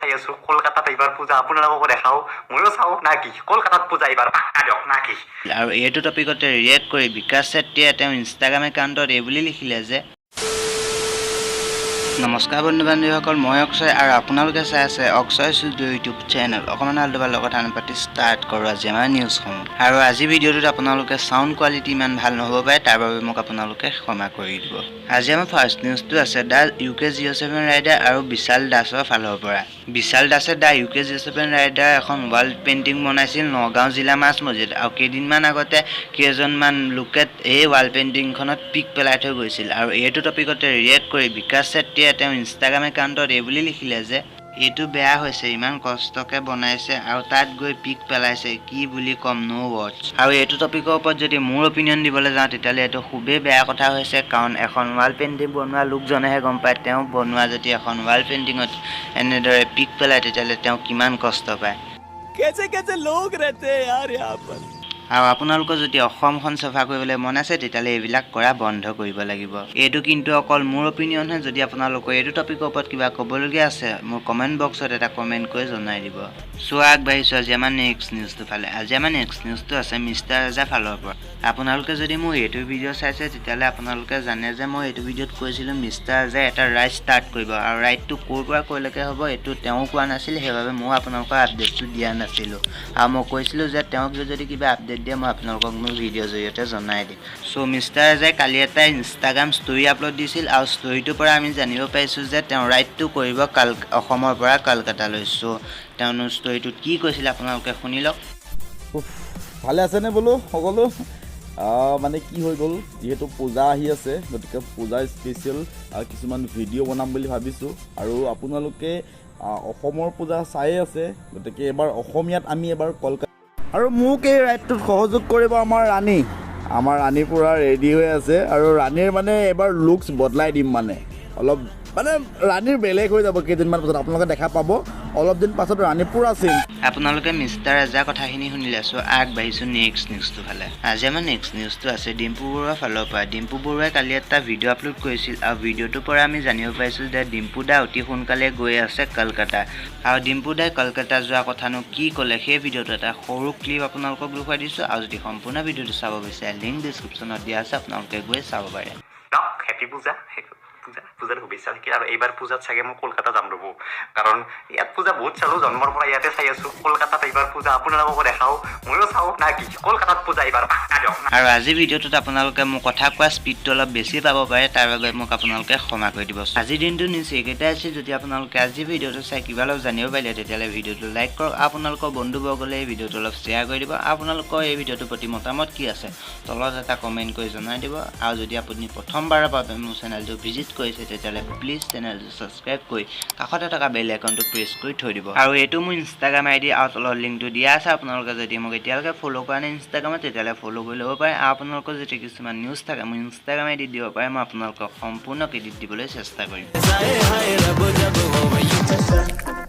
চাই আছো। কলকাতাত এইবাৰ পূজা আপোনালোককো দেখাওঁ, ময়ো চাওঁ, না কি? কলকাতাত পূজা এইবাৰ পাক্কা দিয়ক, না কি? আৰু এইটো টপিকতে ৰিয়েক্ট কৰি বিকাশ চেত্ৰীয়ে তেওঁ ইনষ্টাগ্ৰাম একাউণ্টত এই বুলি লিখিলে যে, নমস্কাৰ বন্ধু বান্ধৱীসকল, মই অক্ষয় আৰু আপোনালোকে চাই আছে অক্ষয় ষ্টুডিঅ' ইউটিউব চেনেল। অকণমান আলটোবা কথা নাপাতি ষ্টাৰ্ট কৰোঁ আজি আমাৰ নিউজসমূহ। আৰু আজি ভিডিঅ'টোত আপোনালোকে চাউণ্ড কোৱালিটি ইমান ভাল নহ'ব পাৰে, তাৰ বাবে মোক আপোনালোকে ক্ষমা কৰি দিব। আজি আমাৰ ফাৰ্ষ্ট নিউজটো আছে the UK 07 rider আৰু বিশাল দাসৰ ফালৰ পৰা। বিশাল দাসে the UK 07 rider এখন ৱাল পেইণ্টিং বনাইছিল নগাঁও জিলা মাজমজিয়াত আৰু কেইদিনমান আগতে কেইজনমান লোকে এই ৱাল পেইণ্টিংখনত পিক পেলাই থৈ গৈছিল। আৰু এইটো টপিকতে ৰিয়েক্ট কৰি বিকাশ চেত্ৰীয়ে তেওঁ ইনষ্টাগ্ৰাম একাউণ্টত এই বুলি লিখিলে যে, এইটো বেয়া হৈছে, ইমান কষ্টকে বনাইছে আৰু তাত গৈ পিক পেলাইছে, কি বুলি ক'ম, ন' ৱৰ্ডছ। আৰু এইটো টপিকৰ ওপৰত যদি মোৰ অপিনিয়ন দিবলৈ যাওঁ, তেতিয়াহ'লে এইটো খুবেই বেয়া কথা হৈছে, কাৰণ এখন ৱাল পেইণ্টিং বনোৱা লোকজনেহে গম পায় তেওঁ বনোৱা যদি এখন ৱাল পেইণ্টিঙত এনেদৰে পিক পেলায়, তেতিয়াহ'লে তেওঁ কিমান কষ্ট পায়। कैसे कैसे लोग रहते हैं यार यहाँ पर। আৰু আপোনালোকৰ যদি অসমখন চফা কৰিবলৈ মন আছে, তেতিয়াহ'লে এইবিলাক কৰা বন্ধ কৰিব লাগিব। এইটো কিন্তু অকল মোৰ অপিনিয়নহে। যদি আপোনালোকৰ এইটো টপিকৰ ওপৰত কিবা ক'বলগীয়া আছে, মোৰ কমেণ্ট বক্সত এটা কমেণ্ট কৰি জনাই দিব। চ' আগবাঢ়িছোঁ আজি আমাৰ নেক্সট নিউজটো ফালে। আজি আমাৰ নেক্সট নিউজটো আছে মিষ্টাৰ ৰাজাৰ ফালৰ পৰা। আপোনালোকে যদি মোৰ এইটো ভিডিঅ' চাইছে, তেতিয়াহ'লে আপোনালোকে জানে যে মই এইটো ভিডিঅ'ত কৈছিলোঁ মিষ্টাৰ ৰাজাই এটা ৰাইড ষ্টাৰ্ট কৰিব আৰু ৰাইডটো ক'ৰ পৰা ক'লৈকে হ'ব, এইটো তেওঁ কোৱা নাছিল। সেইবাবে ময়ো আপোনালোকক আপডেটটো দিয়া নাছিলোঁ আৰু মই কৈছিলোঁ যে তেওঁক যদি কিবা আপডেট দিয়ে, মই আপোনালোকক মোৰ ভিডিঅ'ৰ জৰিয়তে জনাই দিম। চ' মিষ্টাৰ ৰাজাই কালি এটা ইনষ্টাগ্ৰাম ষ্টৰি আপলোড দিছিল আৰু ষ্টৰিটোৰ পৰা আমি জানিব পাৰিছোঁ যে তেওঁ ৰাইডটো কৰিব অসমৰ পৰা কলকাতালৈ। চ' তেওঁনো ষ্টৰিটোত কি কৈছিল, আপোনালোকে শুনি লওক। উফ, ভালে আছেনে বোলো সকলো? মানে কি হৈ গ'ল, যিহেতু পূজা আহি আছে, গতিকে পূজাৰ স্পেচিয়েল কিছুমান ভিডিঅ' বনাম বুলি ভাবিছোঁ। আৰু আপোনালোকে অসমৰ পূজা চায়ে আছে, গতিকে এবাৰ অসমীয়াত আমি এবাৰ কলকাতা আৰু মোক এই ৰাইডটোত সহযোগ কৰিব আমাৰ ৰাণী। আমাৰ ৰাণী পূৰা ৰেডি হৈ আছে আৰু ৰাণীৰ মানে এবাৰ লুকছ বদলাই দিম, মানে অলপ মানে ৰাণীৰ বেলেগ হৈ যাব। কেইদিনমান পাছত আপোনালোকে দেখা পাব, অলপ দিন পাছত ৰাণী পূৰা চেঞ্জ। আপোনালোকে মিষ্টাৰ ৰাজাৰ কথাখিনি শুনিলে। চ' আগবাঢ়িছোঁ নেক্সট নিউজটো ফালে। আজি আমাৰ নেক্সট নিউজটো আছে ডিম্পু বৰুৱাৰ ফালৰ পৰা। ডিম্পু বৰুৱাই কালি এটা ভিডিঅ' আপলোড কৰিছিল আৰু ভিডিঅ'টোৰ পৰা আমি জানিব পাৰিছোঁ যে ডিম্পু দা অতি সোনকালে গৈ আছে কলকাতা। আৰু ডিম্পু দাই কলকাতা যোৱা কথানো কি ক'লে, সেই ভিডিঅ'টো এটা সৰু ক্লিপ আপোনালোকক দেখুৱাই দিছোঁ। আৰু যদি সম্পূৰ্ণ ভিডিঅ'টো চাব বিচাৰে, লিংক ডিছক্ৰিপশ্যনত দিয়া আছে, আপোনালোকে গৈ চাব পাৰে। দিয়ক, হেপী পূজা, হেপী পূজা, পূজাৰ শুভেচ্ছা থাকিল। আৰু এইবাৰ পূজাত চাগে মই কলকাতা যাম ৰ'ব, কাৰণ ইয়াত পূজা বহুত চালোঁ, জন্মৰ পৰা ইয়াতে চাই আছো। কলকাতাত এইবাৰ পূজা আপোনালোককো দেখাওঁ, ময়ো চাওঁ, না কি? কলকাতাত পূজা এইবাৰ পাক্কা দিয়ক। আৰু আজিৰ ভিডিঅ'টোত আপোনালোকে মোৰ কথা কোৱা স্পীডটো অলপ বেছি পাব পাৰে, তাৰ বাবে মোক আপোনালোকে ক্ষমা কৰি দিব। আজিৰ দিনটো নিউজ এইকেইটাই আছিল। যদি আপোনালোকে আজিৰ ভিডিঅ'টো চাই কিবা অলপ জানিব পাৰিলে, তেতিয়াহ'লে ভিডিঅ'টো লাইক কৰক, আপোনালোকৰ বন্ধুবৰ্গলৈ এই ভিডিঅ'টো অলপ শ্বেয়াৰ কৰি দিব। আপোনালোকৰ এই ভিডিঅ'টোৰ প্ৰতি মতামত কি আছে, তলত এটা কমেণ্ট কৰি জনাই দিব। আৰু যদি আপুনি প্ৰথমবাৰৰ বাবে মোৰ চেনেলটো ভিজিট কৰিছে, তেতিয়াহ'লে প্লিজ চেনেলটো ছাবস্ক্ৰাইব কৰি কাষতে থকা বেল আইকনটো প্ৰেছ কৰি থৈ দিব। আৰু এইটো মোৰ ইনষ্টাগ্ৰাম আই ডি আৰু তলত লিংকটো দিয়া আছে। আপোনালোকে যদি মোক এতিয়ালৈকে ফ'ল' কৰা নাই ইনষ্টাগ্ৰামত, তেতিয়াহ'লে ফ'ল' কৰি ল'ব পাৰে। আৰু আপোনালোকৰ যদি কিছুমান নিউজ থাকে, মোৰ ইনষ্টাগ্ৰাম আই ডিত দিব পাৰে, মই আপোনালোকক সম্পূৰ্ণ ক্ৰেডিট দিবলৈ চেষ্টা কৰিম। हाय हाय रब जब हो।